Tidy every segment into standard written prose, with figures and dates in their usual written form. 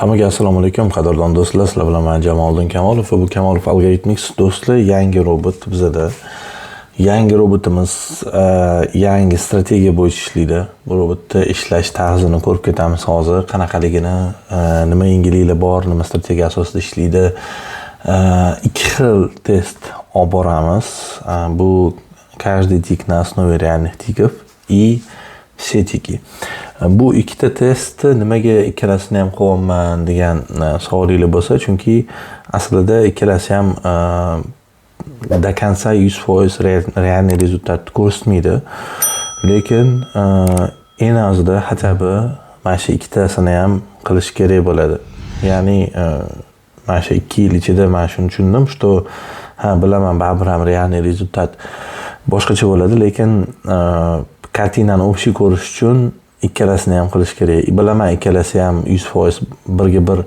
Hammaga assalomu alaykum, qadrdon do'stlar. Sizlar bilan men Jamoliddin Kamolov va bu Kamolov Algoritmiks. Do'stlar, yangi robot bizada. Yangi robotimiz yangi strategiya bo'yicha ishlaydi. Bu robotda ishlash tarzini ko'rib ketamiz hozir, qanaqaligini, nima yangiliklar bor, nima strategiya asosida ishlaydi. Ikki xil test olib boramiz. Bu каждый тик на основе реальных тиков и все тики. Bu ikkita testni nimaga ikkalasini ham qilyapman degan savolinglar bo'lsa, chunki aslida ikkalasi ham до конца 100% реальный результат ko'rsatmaydi. Lekin eng ozida хотя бы mana shu ikkitasini ham qilish kerak bo'ladi. Ya'ni mana shu 2 yil ichida man shuni tushundim, что ha, bilaman, baribir ham реальный результат boshqacha bo'ladi, lekin картина ni общий ko'rish uchun ikkalasini ham qilish kerak. Bilaman, ikkalasi ham 100% birga bir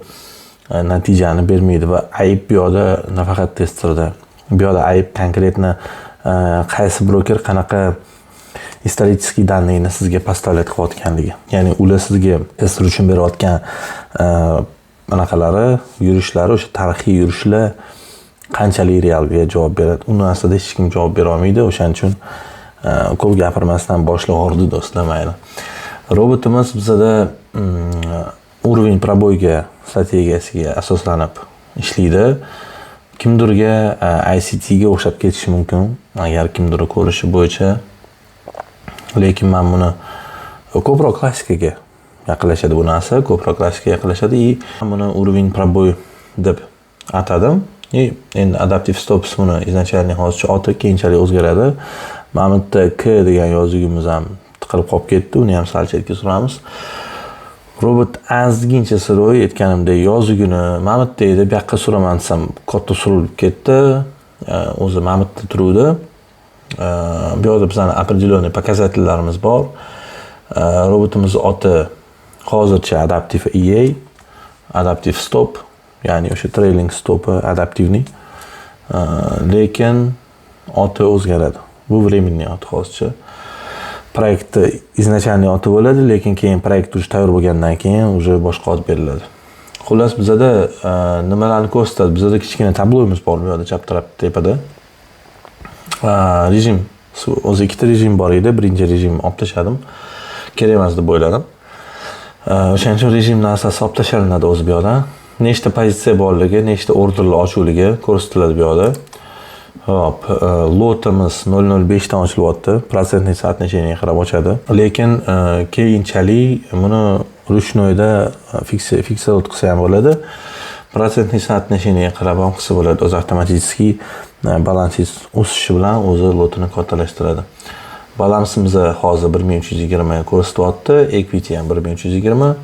natijani bermaydi va ayb bu yoqda nafaqat testerda. Bu yoqda ayb конкретно qaysi broker qanaqa исторический данные ni sizga поставлять qilayotganligi. Ya'ni ular sizga tester uchun berayotgan anaqalari, yurishlari, o'sha tarixiy yurishlar qanchalik realga javob beradi. Uni aslida hech kim javob bera olmaydi. O'shaning uchun ko'p gapirmasdan boshlab yubordi, do'stlar, mayli. Robotimiz bizada уровень пробой ga strategiyasiga asoslanib ishlaydi. Kimdirga ICT ga o'xshab ketishi mumkin, agar kimdir ko'rishi bo'yicha. Lekin men buni ko'proq klassikaga yaqinlashadi bu narsa, ko'proq klassikaga yaqinlashadi и buni уровень пробой deb atadim. И endi adaptive stops buni изначально hozircha oti, keyinchalik o'zgaradi. Mana bu yerda K degan yozugimiz ham tiqilib qolib ketdi, uni ham sal chetga suramiz. Robot ozgincha сырой, aytganimdek, yozugini mana bu yerda edi, bu yoqqa suraman desam, katta surilib ketdi. O'zi mana bu yerda turuvdi. Bu yoqda bizani определенный показатель larimiz bor. Robotimizni oti hozircha Adaptive EA, Adaptive Stop, ya'ni o'sha trailing stopi адаптивный. Lekin oti o'zgaradi. Bu временный ot hozircha. Proyektni изначальный oti bo'ladi, lekin keyin proyekt уже tayyor bo'lgandan keyin уже boshqa ot beriladi. Xullas, bizada nimalarni ko'rsatadi? Bizada kichkina tablomiz bor bu yoqda, chap taraf tepada. Rejim, o'zi ikkita rejim bor edi. Birinchi rejimni olib tashladim. Kerak emas deb o'yladim. O'shaning uchun rejim narsasi olib tashlanadi o'zi bu yoqdan. Nechta pozitsiya borligi, nechta orderlar ochuvligi ko'rsatiladi bu yoqda. Hop, lotimiz 0.05 dan ochilyapti. Процентный соотношение qarab ochadi. Lekin keyinchalik buni ручной da фикс qilsa ham bo'ladi. Процентный соотношение qarab ham qilsa bo'ladi. O'zi avtomatik balansingiz o'sishi bilan o'zi lotini kattalashtiradi. Balansimiz hozir 1320 ko'rsatyapti. Equity ham 1320.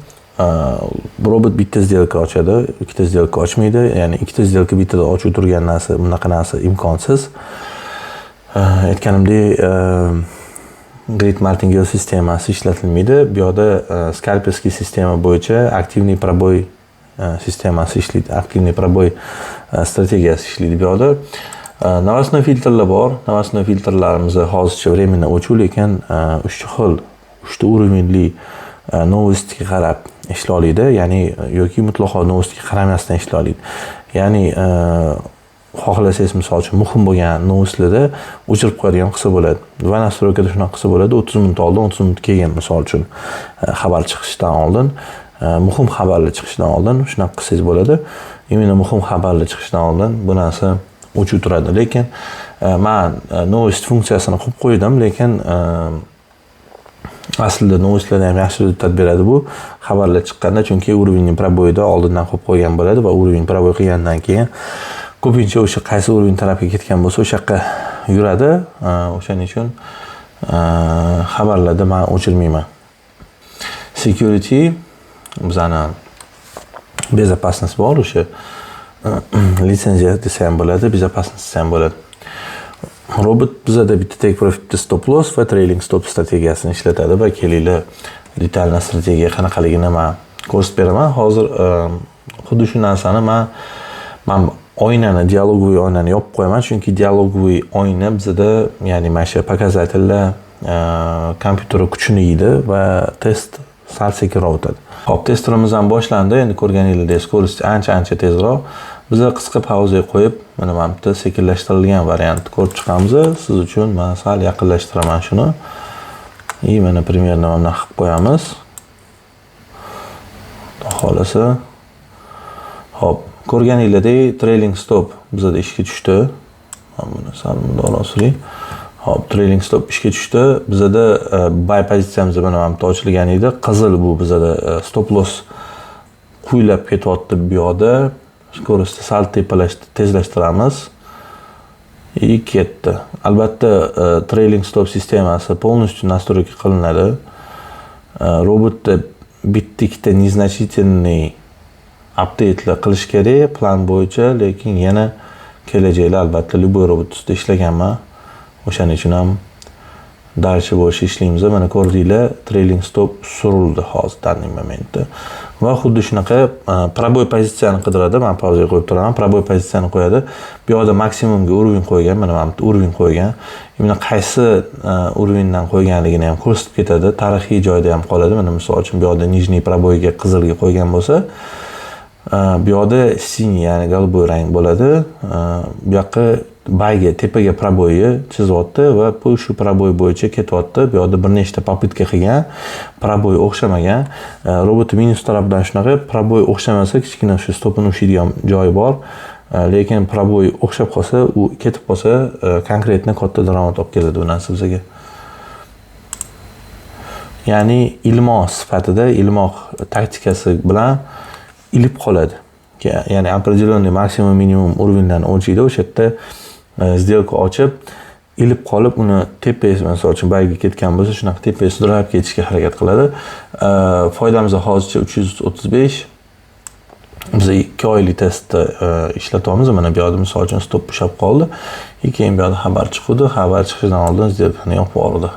Robot bitta сделка ochadi, ikkita сделка ochmaydi. Ya'ni ikkita сделка bittada ochib turgan narsa, bunaqa narsa imkonsiz. Aytganimdek, Great Martingale sistemasi ishlatilmaydi. Bu yoqda скальперский sistema bo'yicha активный пробой sistemasi ishlaydi. Активный пробой strategiyasi ishlaydi bu yoqda. Новостной filtrlar bor. Новостной filtrlarimiz hozircha временно o'chiq, lekin uchta xil, uchta уровень li новость ga qarab ishlay oladi, ya'ni yoki mutlaqo новость ga qaramasdan ishlay oladi. Ya'ni xohlasangiz, misol uchun, muhim bo'lgan новость larda o'chirib qo'yadigan qilsa bo'ladi. Va настройка da shunaqa qilsa bo'ladi: 30 minut oldin, 30 minut keyin, misol uchun, xabar chiqishidan oldin, muhim xabarlar chiqishidan oldin shunaqa qilsangiz bo'ladi. Именно muhim xabarlar chiqishidan oldin bu narsa o'chib turadi. Lekin man новость funksiyasini qo'yib qo'ydim, lekin aslida новость larda ham yaxshi результат beradi bu xabarlar chiqqanda, chunki уровень пробой da oldindan qo'yib qo'ygan bo'ladi va уровень пробой qilgandan keyin ko'pincha o'sha qaysi уровень tarafga ketgan bo'lsa, o'sha yoqqa yuradi. O'shaning uchun xabarlarda man o'chirmayman. Security, bizani безопасность bor, o'sha litsenziya desa ham bo'ladi, безопасность desa ham bo'ladi. Robot bizada bitta take profit, bitta stop loss va trailing stop strategiyasini ishlatadi va kelinglar, детально strategiya qanaqaligini man ko'rsatib beraman. Hozir xuddi shu narsani man oynani, диалоговый oynani yopib qo'yaman, chunki диалоговый oyna bizada, ya'ni mana shu показатель lar kompyuter kuchini yeydi va test Sal sekinroq o'tadi. Xo'p, testerimiz ham boshlandi. Endi ko'rganingizdek, скорость ancha-ancha tezroq. Biz qisqa pauzaga qo'yib, mana bu yerda sekinlashtirilgan variantni ko'rib chiqamiz. Siz uchun men sal yaqinlashtiraman shuni. И mana примерно mana bunaqa qilib qo'yamiz. Xudo xohlasa. Xo'p, ko'rganingizdek, trailing stop bizada ishga tushdi. Mana buni sal mundoq suring. Xo'p, trailing stop ishga tushdi. Bizada buy pozitsiyamiz mana bu yerda ochilgan edi. Qizil bu bizada stop loss quylab ketyapti bu yoqda. Скорость ni sal tezlashtiramiz. И ketdi. Albatta, trailing stop sistemasi полностью настройка qilinadi. Robotda bitta ikkita незначительный updatelar qilish kerak plan bo'yicha, lekin yana kelajakda albatta любой robot ustida ishlaganman. O'shaning uchun ham дальше больше ishlaymiz. Mana ko'rdinglar, trailing stop surildi hozir данный momentda. Va xuddi shunaqa пробой pozitsiyani qidiradi. Men pauzaga qo'yib turaman. Пробой pozitsiyani qo'yadi. Bu yoqda maksimumga уровень qo'ygan, mana bu yerda уровень qo'ygan. Именно qaysi уровень dan qo'yganligini ham ko'rsatib ketadi. Tarixiy joyda ham qoladi. Mana misol uchun bu yoqda нижний пробой ga qizilga qo'ygan bo'lsa, bu yoqda синий, ya'ni голубой rang bo'ladi. Bu yoqqa buyga, tepaga пробой ni chizyapti va bu shu пробой bo'yicha ketyapti. Bu yoqda bir nechta попытка qilgan, пробой o'xshamagan. Robot minus tarafidan shunaqa пробой o'xshamasa, kichkina shu stopini ushlaydigan joyi bor. Lekin пробой o'xshab qolsa, u ketib qolsa, конкретно katta daromad olib keladi bu narsa bizga. Ya'ni ilmoq sifatida, ilmoq taktikasi bilan ilib qoladi. Ya'ni определенный maksimum, minimum уровень larni o'lchaydi, o'sha yerda сделка ochib, ilib qolib, uni tepaga, misol uchun, buyga ketgan bo'lsa, shunaqa tepaga sudrab ketishga harakat qiladi. Foydamiz hozircha 335. Biz 2 oylik testda ishlatyapmiz. Mana bu yoqda misol uchun stop ushlab qoldi. Keyin bu yoqda xabar chiqdi. Xabar chiqishidan oldin сделка ni yopib yubordi.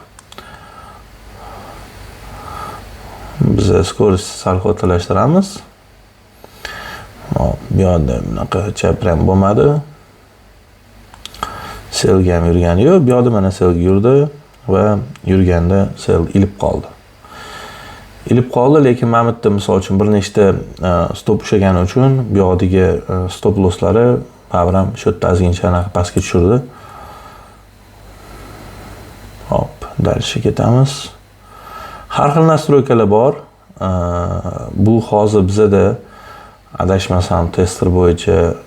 Biz скорость sal kattalashtiramiz. Hop, bu yoqda bunaqacha prям bo'lmadi. Sellga ham yurgani yo'q. Bu yoqda mana sellga yurdi va yurganda sell ilib qoldi. Ilib qoldi, lekin mana bu yerda misol uchun bir nechta stop ushlagani uchun bu yoqdagi stop losslari baribir ham shu yerda ozgincha anaqa pastga tushirdi. Hop, дальше ketamiz. Har xil настройка lar bor. Bu hozir bizada adashmasam tester bo'yicha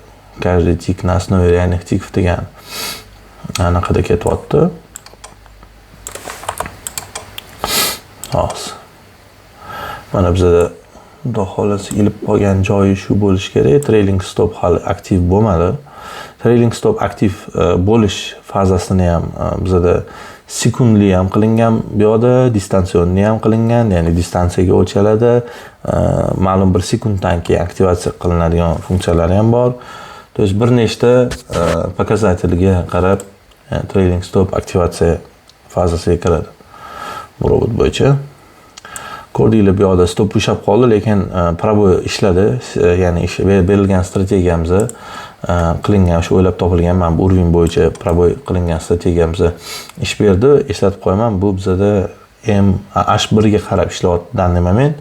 каждый тик на основе реальных тиков degan anaqada ketyapti. Hozir. Mana bizada xudo xohlasa ilib qolgan joyi shu bo'lishi kerak. Trailing stop hali aktiv bo'lmadi. Trailing stop aktiv bo'lish fazasini ham bizada sekundli ham qilingan bu yoqda, distansionni ham qilingan, ya'ni distansiyaga o'lchaladi. Ma'lum bir sekunddan keyin aktivatsiya qilinadigan funksiyalari ham bor. То есть bir nechta показатель ga qarab trailing stop aktivatsiya fazasiga kiradi bu robot bo'yicha. Ko'rdinglar, bu yoqda stop ushlab qoldi, lekin пробой ishladi. Ya'ni berilgan strategiyamiz qilingan, o'sha o'ylab topilgan mana bu уровень bo'yicha пробой qilingan strategiyamiz ish berdi. Eslatib qo'yaman, bu bizada M H1 ga qarab ishlayapti данный момент.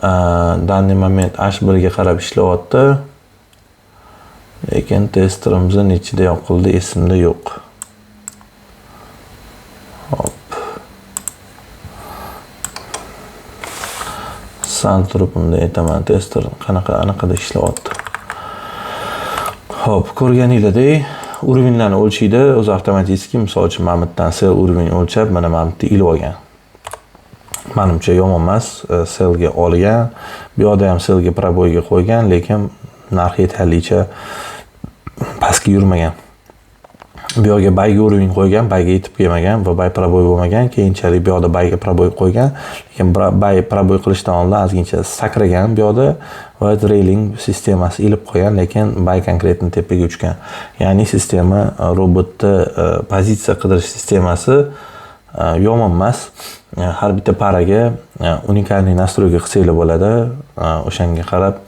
Данный момент H1 ga qarab ishlayapti. Lekin testerimiz nechida yoqildi esimda yo'q. Hop. Sal turib unda aytaman, tester qanaqa anaqada ishlayapti. Hop, ko'rganinglardek уровень larni o'lchaydi, o'zi avtomatik, misol uchun mana bu yerdan sell уровень o'lchab, mana bu yerda ilib olgan. Menimcha yomon emas, sellga olgan. Bu yoqda ham sellga пробой ga qo'ygan, lekin narx yetarlicha pastga yurmagan. Bu yoqga buyga уровень qo'ygan, buyga yetib kelmagan va buy пробой bo'lmagan. Keyinchalik bu yoqda buyga пробой qo'ygan, lekin buy пробой qilishdan oldin ozgincha sakragan bu yoqda va trailing sistemasi ilib qo'ygan, lekin buy конкретно tepaga uchgan. Ya'ni sistema robotda pozitsiya qidirish sistemasi yomon emas. Har bitta paraga уникальный настройка qilsanglar bo'ladi. O'shanga qarab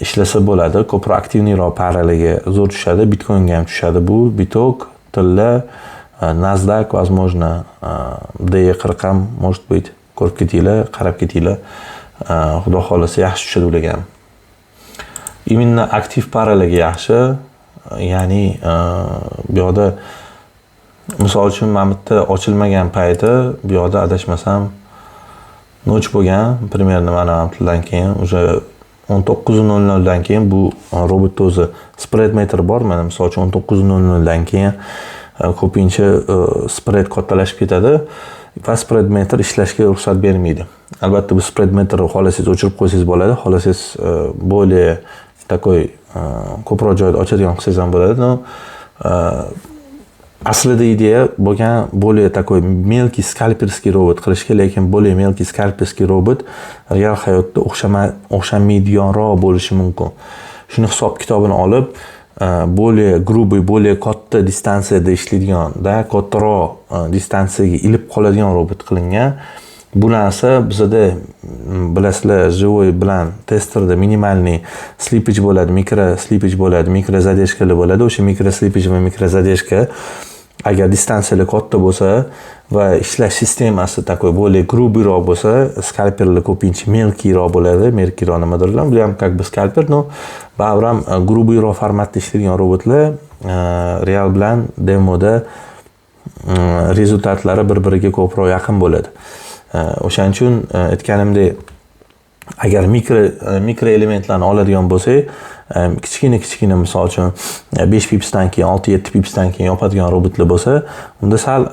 ishlasa bo'ladi. Ko'proq активный roq paralarga zo'r tushadi. Bitcoinga ham tushadi bu. Bitok, tilla, Nasdaq, возможно, DE40 ham может быть. Ko'rib ketinglar, qarab ketinglar. Xudo xohlasa, yaxshi tushadi ularga ham. Именно aktiv paralarga yaxshi. Ya'ni bu yoqda, misol uchun, mana bu yerda ochilmagan payti, bu yoqda, adashmasam, ночь bo'lgan, примерно mana bu keyin уже 19:00 dan keyin bu robotni o'zi spread meter bor. Mana, misol uchun, 19:00 dan keyin ko'pincha spread kattalashib ketadi va spread meter ishlashga ruxsat bermaydi. Albatta, bu spread meterni xohlasangiz, o'chirib qo'ysangiz bo'ladi, xohlasangiz, более такой ko'proq joyda ochadigan qilsangiz ham bo'ladi. Но aslida ideya bo'lgan более такой мелкий скальперский robot qilishga, lekin более мелкий скальперский robot real hayotda o'xshamaydiganroq bo'lishi mumkin. Shuni hisob kitobini olib, более грубый, более katta distansiyada ishlaydigan, да, kattaroq distansiyaga ilib qoladigan robot qilingan. Bu narsa bizada, bilasizlar, живой bilan testerda минимальный slippage bo'ladi, mikro slippage bo'ladi, mikro задержка lar bo'ladi. O'sha mikro slippage va mikro задержка, agar distansiyalar katta bo'lsa va ishlash sistemasi такой более грубый roq bo'lsa, skalperlar ko'pincha мелкий roq bo'ladi. Мелкий roq nimadirlar, bu ham как бы skalper, но baribir ham грубый roq formatda ishlaydigan robotlar real bilan demoda результат lari bir biriga ko'proq yaqin bo'ladi. O'shaning uchun, aytganimdek, agar mikro elementlarni oladigan bo'lsak, kichkina kichkina, misol uchun, 5 pipsdan keyin, 6-7 pipsdan keyin yopadigan robotlar bo'lsa, unda sal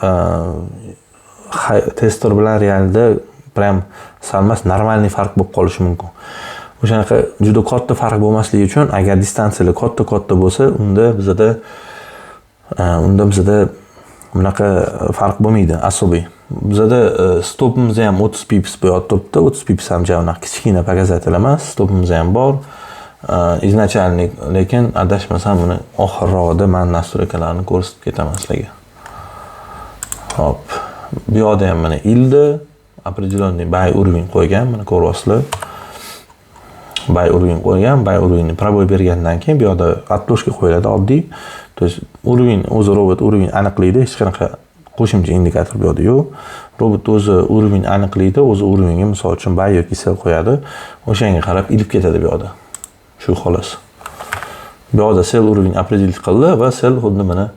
tester bilan realda прям sal emas, нормальный farq bo'lib qolishi mumkin. O'shanaqa juda katta farq bo'lmasligi uchun, agar distansiyalar katta katta bo'lsa, unda bizada bunaqa farq bo'lmaydi особый. Bizada stopimiz ham 30 pips bu yoqda turibdi. 30 pips ham ja unaqa kichkina показатель emas. Stopimiz ham bor изначальный, lekin, adashmasam, uni oxirrog'ida man настройка larni ko'rsatib ketaman sizlarga. Hop, bu yoqda ham mana ildi, определенный buy уровень qo'ygan, mana ko'ryapsizlar. Buy уровень qo'ygan, buy уровень ni пробой bergandan keyin bu yoqda отложка qo'yiladi oddiy. То есть уровень o'zi, robot уровень aniqlaydi, hech qanaqa qo'shimcha indikator bu yoqda yo'q. Robot o'zi уровень aniqlaydi, o'zi уровень ga, misol uchun, buy yoki sell qo'yadi. O'shanga qarab ilib ketadi bu yoqda. Shu, xolos. Bu yoqda sell уровень определить qildi va sell xuddi mana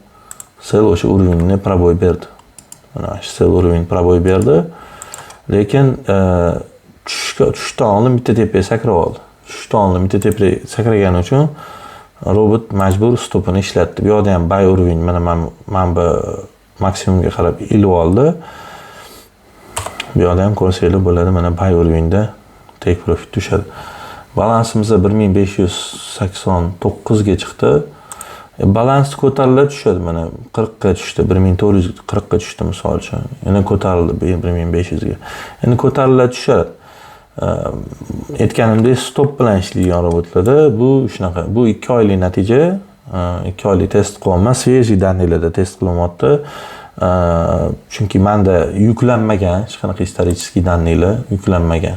sell o'sha уровень ni пробой berdi. Mana shu sell уровень пробой berdi. Lekin tushishdan oldin bitta tepaga sakrab oldi. Tushishdan oldin bitta tepaga sakragani uchun robot majbur stopini ishlatdi. Bu yoqda ham buy уровень mana bu maksimumga qarab ilib oldi. Bu yoqda ham ko'rsanglar bo'ladi, mana buy уровень da take profit tushadi. Balansimiz 1589 ga chiqdi. Balans ko'tarilib tushadi, mana 40 ga tushdi, 1440 ga tushdi, misol uchun. Yana ko'tarildi 1500 ga. Endi ko'tarilib tushadi. Aytganimdek, stop bilan ishlaydigan robotlarda bu shunaqa. Bu 2 oylik natija, 2 oylik test qilyapman, свежий данный larda test qilinyapti. Chunki manda yuklanmagan, hech qanaqa исторический данный lar yuklanmagan.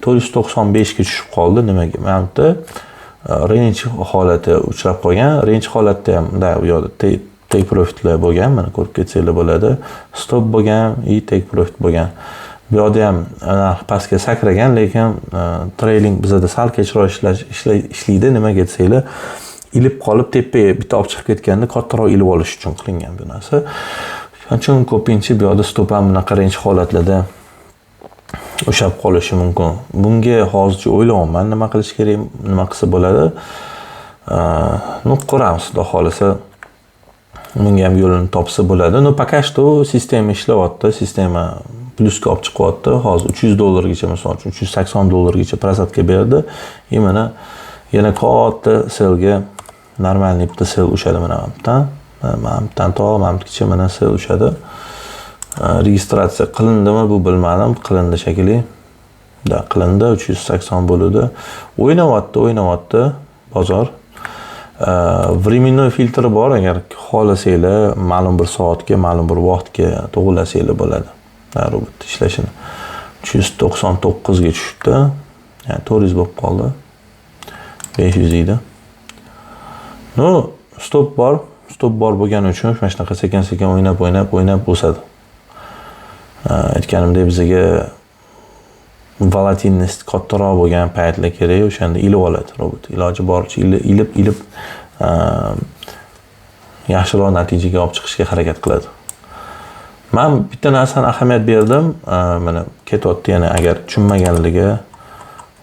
495 ga tushib qoldi. Nimaga? Mana bu yerda range holati uchrab qolgan. Range holatda ham, да, u yoqda take profitlar bo'lgan, mana ko'rib ketsanglar bo'ladi. Stop bo'lgan и take profit bo'lgan. Bu yoqda ham narx pastga sakragan, lekin trailing bizada sal kechroq ishlaydi. Nimaga desanglar, ilib qolib tepaga bitta olib chiqib ketganda kattaroq ilib olish uchun qilingan bu narsa. Shuning uchun ko'pincha bu yoqda stop ham bunaqa range holatlarda ushlab qolishi mumkin. Bunga hozircha o'ylayapman, nima qilish kerak, nima qilsa bo'ladi. Ну, ko'ramiz, Xudo xohlasa, bunga ham yo'lini topsa bo'ladi. Но пока что sistema ishlayapti, sistema plyusga olib chiqyapti. Hozir 300 dollargacha, misol uchun, 380 dollargacha просадка berdi. И mana yana katta sellga, нормальный bitta sell ushadi mana bu yerdan. Mana bu yerdan to mana bu yergacha mana sell ushadi. Registratsiya qilindimi bu, bilmadim, qilindi shekilli. Да, qilindi, 380 bo'ludi. O'ynayapti, o'ynayapti bozor. Временной filtri bor, agar xohlasanglar, ma'lum bir soatga, ma'lum bir vaqtga to'g'irlasanglar bo'ladi. Robot ishlashini. 399 ga tushibdi. Ya'ni 400 bo'lib qoldi. 500 edi. Ну, stop bor. Stop bor bo'lgani uchun mana shunaqa sekin-sekin o'ynab, o'ynab, o'ynab o'sadi. Aytganimdek, bizga Волатильность kattaroq bo'lgan paytlar kerak, o'shanda ilib oladi robot. Iloji boricha ilib ilib yaxshiroq natijaga olib chiqishga harakat qiladi. Man bitta narsani ahamiyat berdim, mana ketyapti yana. Agar tushunmaganligi,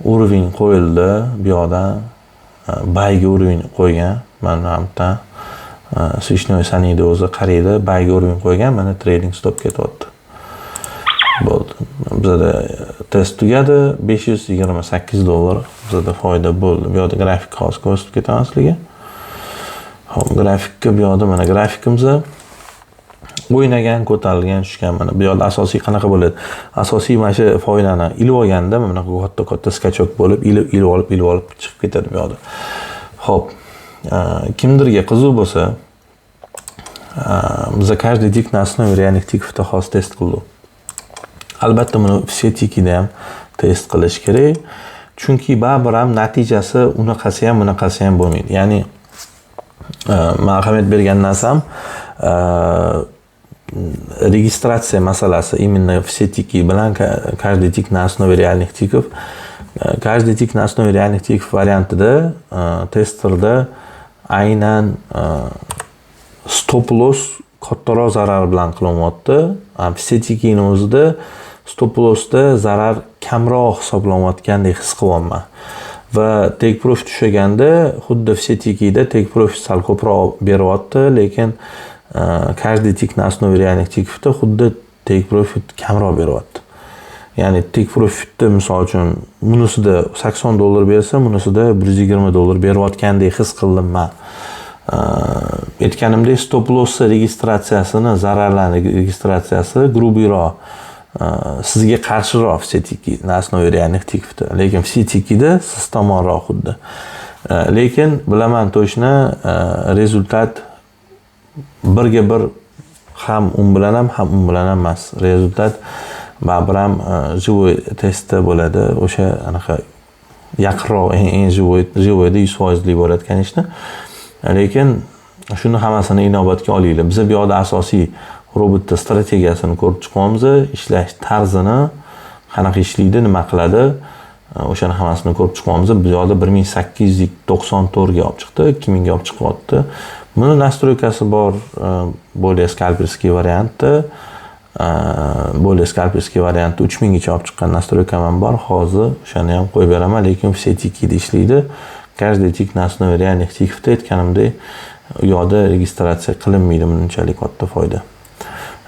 уровень qo'yildi bu yoqdan, buyga уровень qo'ygan. Mana bu yerdan свечной sanaydi o'zi, qaraydi, buyga уровень qo'ygan. Mana trailing stop ketyapti. Bo'ldi, bizada test tugadi. 528 dollar bizada foyda bo'ldi. Bu yoqda grafik, hozir ko'rsatib ketaman sizlarga. Ho'p, grafikka, bu yoqda mana grafikimiz o'ynagan, ko'tarilgan, tushgan. Mana bu yoqda asosiy qanaqa bo'ladi? Asosiy mana shu foydani ilib olganda mana bunaqa katta katta скачок bo'lib, ilib, ilib olib, ilib olib chiqib ketadi bu yoqda. Ho'p, kimdirga qiziq bo'lsa, biza каждый тик на основе реальных тиков da hozir test qildik. Albatta, buni все тики da ham test qilish kerak, chunki baribir ham natijasi unaqasi ham, bunaqasi ham bo'lmaydi. Ya'ni man ahamiyat bergan narsam registratsiya masalasi, именно все тики bilan каждый тик на основе реальных тиков. Каждый тик на основе реальных тиков variantida testerda aynan stop loss kattaroq zarar bilan qilinyapti. Все тики ni o'zida stop lossda zarar kamroq hisoblanayotgandek his qilyapman va take profit tushaganda xuddi все тики da take profit sal ko'proq beryapti, lekin каждый тик на основе реальных тиков da xuddi take profit kamroq beryapti. Ya'ni take profitni, misol uchun, bunisida 80 dollar bersa, bunisida 120 dollar berayotgandek his qildim man. Aytganimdek, stop loss registratsiyasini, zararlarni registratsiyasi грубый roq, sizga qarshiroq все тики на основе реальных тиков da, lekin все тики da siz tomonroq xuddi. Lekin bilaman точно, результат birga bir ham un bilan ham, ham un bilan ham emas. Результат baribir ham живой testda bo'ladi, o'sha anaqa yaqinroq, eng живой da 100 foizli bo'ladi, конечно. Lekin shuni hammasini inobatga olinglar. Biza bu yoqda asosiy robotni strategiyasini ko'rib chiqyapmiz, ishlash tarzini, qanaqa ishlaydi, nima qiladi, o'shani hammasini ko'rib chiqyapmiz. Bu yoqda 1894ga olib chiqdi, 2000ga olib chiqyapti. Buni настройка si bor, более скальперский varianti, более скальперский variantda 3000gacha olib chiqqan настройка m ham bor, hozir o'shani ham qo'yib beraman. Lekin все тики da ishlaydi. Каждый тик на основе реальных тиков da, aytganimdek, u yoqda registratsiya qilinmaydi bunchalik katta foyda.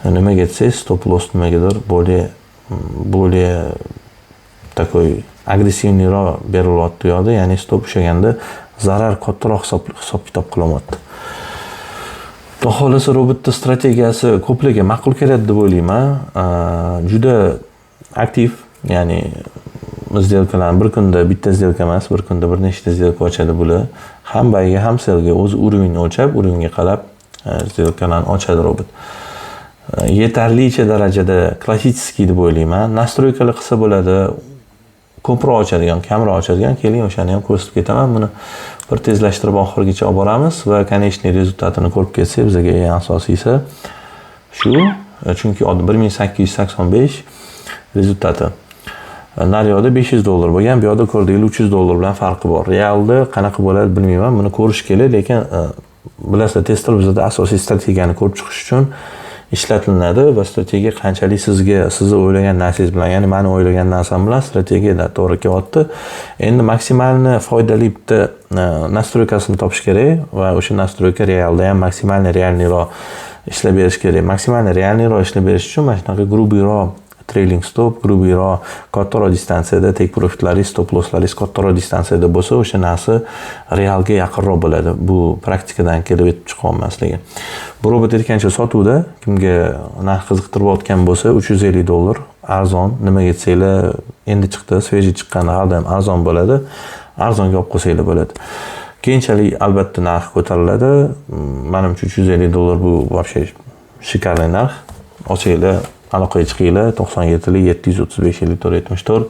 Nimaga desangiz, stop loss nimagadir более такой агрессивный roq berilyapti u yoqda, ya'ni stop ushlaganda zarar kattaroq hisob kitob qilyapti. Xudo xohlasa, robotni strategiyasi ko'plarga ma'qul keladi deb o'ylayman. Juda aktiv, ya'ni сделка larni bir kunda bitta сделка emas, bir kunda bir nechta сделка ochadi bular. Ham buyga, ham sellga o'zi уровень o'lchab, уровень ga qarab сделка larni ochadi robot. Yetarlicha darajada klassический deb o'ylayman. Настройка lar qilsa bo'ladi, ko'proq ochadigan, kamroq ochadigan. Keling, o'shani ham ko'rsatib ketaman. Buni bir tezlashtirib oxirigacha olib boramiz va конечный результат ini ko'rib ketsak, bizga eng asosiysi shu, chunki 1885 результат i. Naryoqda 500 dollar bo'lgan, bu yoqda ko'rdinglar, 300 dollar bilan farqi bor. Realda qanaqa bo'ladi, bilmayman, buni ko'rish kerak, lekin bilasizlar, testlar bizada asosiy strategiyani ko'rib chiqish uchun ishlatilinadi va strategiya qanchalik sizga, sizni o'ylagan narsangiz bilan, ya'ni mani o'ylagan narsam bilan strategiyada to'g'ri kelyapti. Endi максимальный foydali bitta настройка sini topish kerak va o'sha настройка realda ham максимальный реальный roq ishlab berish kerak. Максимальный реальный roq ishlab berish uchun mana shunaqa грубый roq trailing stop, грубый roq kattaroq distansiyada take profitlaringiz, stop losslaringiz kattaroq distansiyada bo'lsa, o'sha narsa realga yaqinroq bo'ladi. Bu praktikadan kelib yetib chiqyapman sizlarga. Bu robot aytgancha sotuvda, kimga narx qiziqtirayotgan bo'lsa, 350 dollar, arzon. Nimaga desanglar, endi chiqdi, свежий chiqqani har doim arzon bo'ladi. Arzonga olib qo'ysanglar bo'ladi. Keyinchalik albatta narx ko'tariladi. Manimcha, 350 dollar bu вообще шикарный narx. Olsanglar, aloqaga chiqinglar: 97 735 54 74.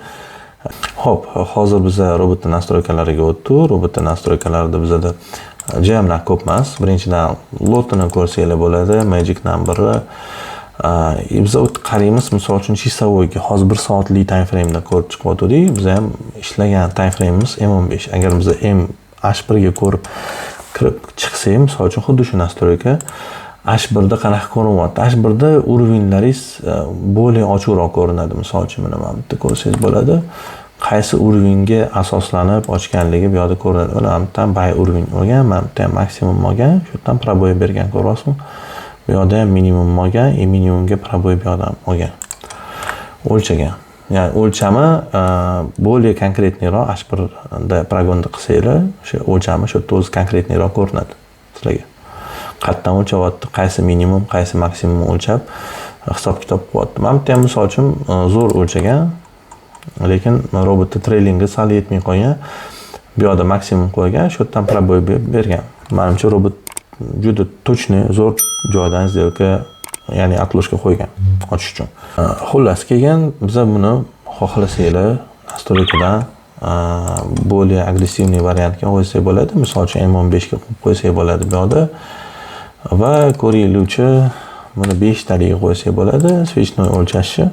Ho'p, hozir biza robotni настройка lariga o'tdik. Robotni настройка larida bizada judayam narx ko'p emas. Birinchidan, lotini ko'rsanglar bo'ladi, magic number'i. Biza Qaraymiz, misol uchun, часовой ga. Hozir 1 soatlik time frameda ko'rib chiqyotgandik. Biz ham ishlagan time frameimiz M15. Agar biz H1 ga ko'rib kirib chiqsak, misol uchun, xuddi shu настройка H1 da qanaqa ko'rinyapti? H1 da уровень laringiz более ochiqroq ko'rinadi. Misol uchun, mana bu yerda ko'rsangiz bo'ladi, qaysi уровень ga asoslanib ochganligi bu yoqda ko'rinadi. Mana bu yerdan buy уровень olgan, mana bu yerda ham maksimum olgan, shu yerdan пробой bergan, ko'ryapsizmi? Bu yoqda ham minimum olgan и minimumga пробой bu yoqdan olgan, o'lchagan. Ya'ni o'lchami более конкретный roq. H1 da прогон da qilsanglar, o'sha o'lchami shu yerda o'zi конкретный roq ko'rinadi sizlarga, qayerdan o'lchyapti, qaysi minimum, qaysi maksimum o'lchab hisob kitob qilyapti. Mana bu yerda ham, misol uchun, zo'r o'lchagan, lekin robotni trailingi sal yetmay qolgan. Bu yoqda maksimum qo'ygan, shu yerdan пробой bergan. Manimcha, robot juda точный, zo'r joydan сделка, ya'ni отложка qo'ygan ochish uchun. Xullas, keyin biza buni xohlasanglar, настройка dan более агрессивный variantga qo'ysak bo'ladi. Misol uchun, M15 ga qo'yib qo'ysak bo'ladi bu yoqda va ko'ringlarchi, buni beshtaliga qo'ysak bo'ladi. Свечной o'lchashni,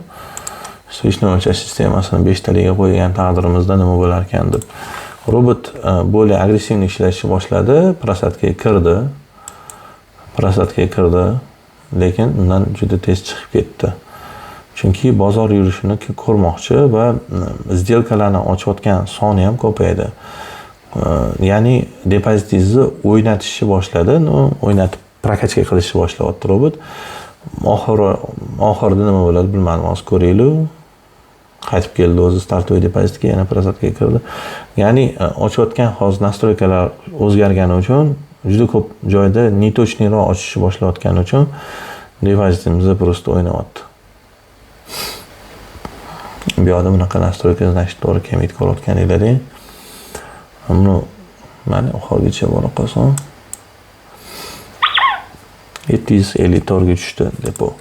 свечной o'lchash sistemasini beshtaliga qo'ygan taqdirimizda nima bo'lar ekan deb. Robot более агрессивный ishlashni boshladi, просадка ga kirdi, просадка ga kirdi, lekin undan juda tez chiqib ketdi, chunki bozor yurishini ko'rmoqchi va сделка larni ochayotgan soni ham ko'paydi. Ya'ni depozitingizni o'ynatishni boshladi, ну, o'ynatib, прокачка qilishni boshlayapti robot. Oxiri, oxirida nima bo'ladi, bilmadim, hozir ko'raylik. Qaytib keldi o'zi стартовый depozitga, yana просадка ga kirdi. Ya'ni ochayotgan, hozir настройка lar o'zgargani uchun, juda ko'p joyda неточный roq ochishni boshlayotgani uchun depozitimiz просто o'ynayapti. Bu yoqda bunaqa настройка, значит, to'g'ri kelmaydi, ko'rayotganinglardek. Buni mana oxirigacha bora qolsin. 754 ga tushdi depo.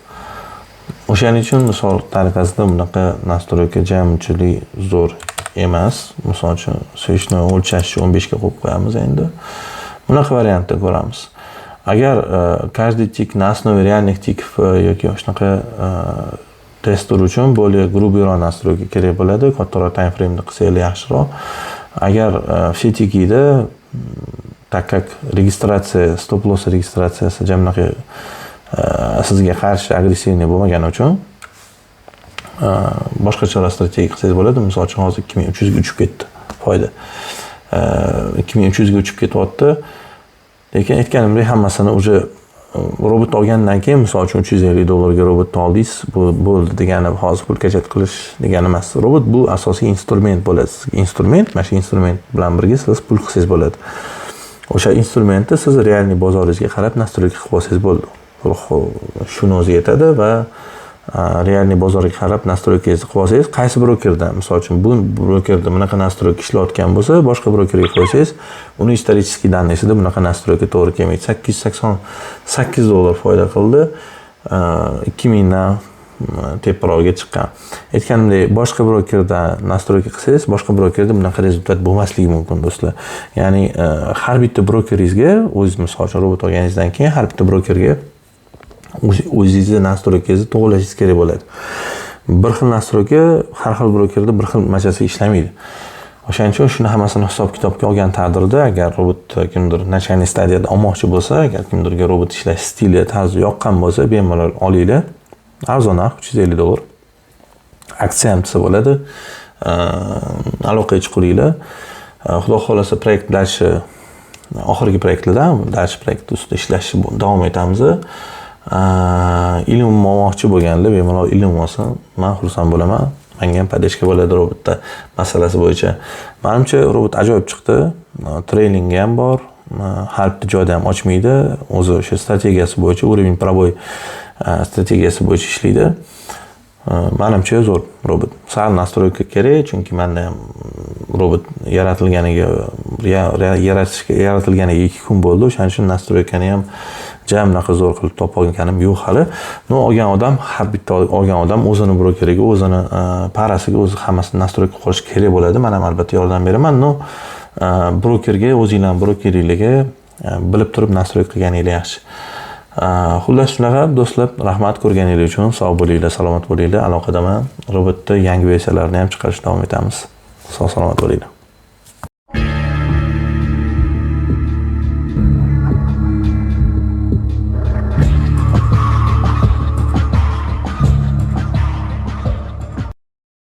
O'shaning uchun, misol tariqasida, bunaqa настройка unchalik zo'r emas. Misol uchun, свечной o'lchashni 15 ga qo'yib qo'yamiz endi. Bunaqa variantda ko'ramiz. Agar каждый тик на основе реальных тиков yoki shunaqa tester uchun более грубый roq настройка kerak bo'ladi. Kattaroq time frame'da qilsanglar yaxshiroq. Agar все тики da, так как registratsiya, stop loss registratsiyasi bunaqa sizga qarshi агрессивный bo'lmagani uchun boshqacharoq strategiya qilsangiz bo'ladi. Misol uchun, hozir 2300 ga uchib ketdi foyda. 2300 ga uchib ketyapti. Lekin aytganimdek, hammasini уже robot olgandan keyin, misol uchun, 350 dollarga robotni oldingiz, bu bo'ldi degani, hozir pul качать qilish degani emas. Robot bu asosiy instrument bo'ladi sizga. Instrument, mana shu instrument bilan birga siz pul qilsangiz bo'ladi. O'sha instrumentni siz реальный bozoringizga qarab настройка qilib olsangiz bo'ldi. Shuni o'zi yetadi va реальный bozorga qarab настройка ngizni qilib olsangiz, qaysi brokerda, misol uchun, bu brokerda bunaqa настройка ishlayotgan bo'lsa, boshqa brokerga qo'ysangiz, uni исторический данный sida bunaqa настройка to'g'ri kelmaydi. 888 dollar foyda qildi. 2000 dan teparoqga chiqqan. Aytganimdek, boshqa brokerda настройка qilsangiz, boshqa brokerda bunaqa результат bo'lmasligi mumkin, do'stlar. Ya'ni har bitta brokeringizga o'zingiz, misol uchun, robot olganingizdan keyin har bitta brokerga o'zingizni настройка ngizni to'g'irlashingiz kerak bo'ladi. Bir xil настройка har xil brokerda bir xil machasi ishlamaydi. O'shaning uchun shuni hammasini hisob kitobga olgan taqdirda, agar robotni kimdir начальный stadiyada olmoqchi bo'lsa, agar kimdirga robot ishlash stili, tarzi yoqqan bo'lsa, bemalol olinglar. Arzon narx, 350 dollar. Aksiya ham desa bo'ladi. Aloqaga chiqinglar. Xudo xohlasa, proyekt дальше, oxirgi proyektlardan дальше proyekt ustida ishlashni davom etamiz. Ilm olmoqchi bo'lganlar bemalol ilm olsin, man xursand bo'laman. Manga ham поддержка bo'ladi robotda masalasi bo'yicha. Manimcha, robot ajoyib chiqdi. Trailingi ham bor, har bitta joyda ham ochmaydi. O'zi o'sha strategiyasi bo'yicha, уровень пробой strategiyasi bo'yicha ishlaydi. Manimcha, zo'r robot. Sal настройка kerak, chunki manda ham robot yaratilganiga yaratishga yaratilganiga 2 kun bo'ldi. O'shaning uchun настройка ni ham ja bunaqa zo'r qilib topib olganim yo'q hali. Но olgan odam, har bitta olgan odam o'zini brokeriga, o'zini parasiga o'zi hammasini настройка qilish kerak bo'ladi. Man ham albatta yordam beraman. Но brokerga, o'zinglarni brokeringlarga bilib turib настройка qilganinglar yaxshi. Xullas, shunaqa, do'stlar. Rahmat ko'rganingiz uchun. Sog' bo'linglar, salomat bo'linglar. Aloqadaman. Robotda yangi versiyalarni ham chiqarishda davom etamiz. Sog' salomat bo'linglar.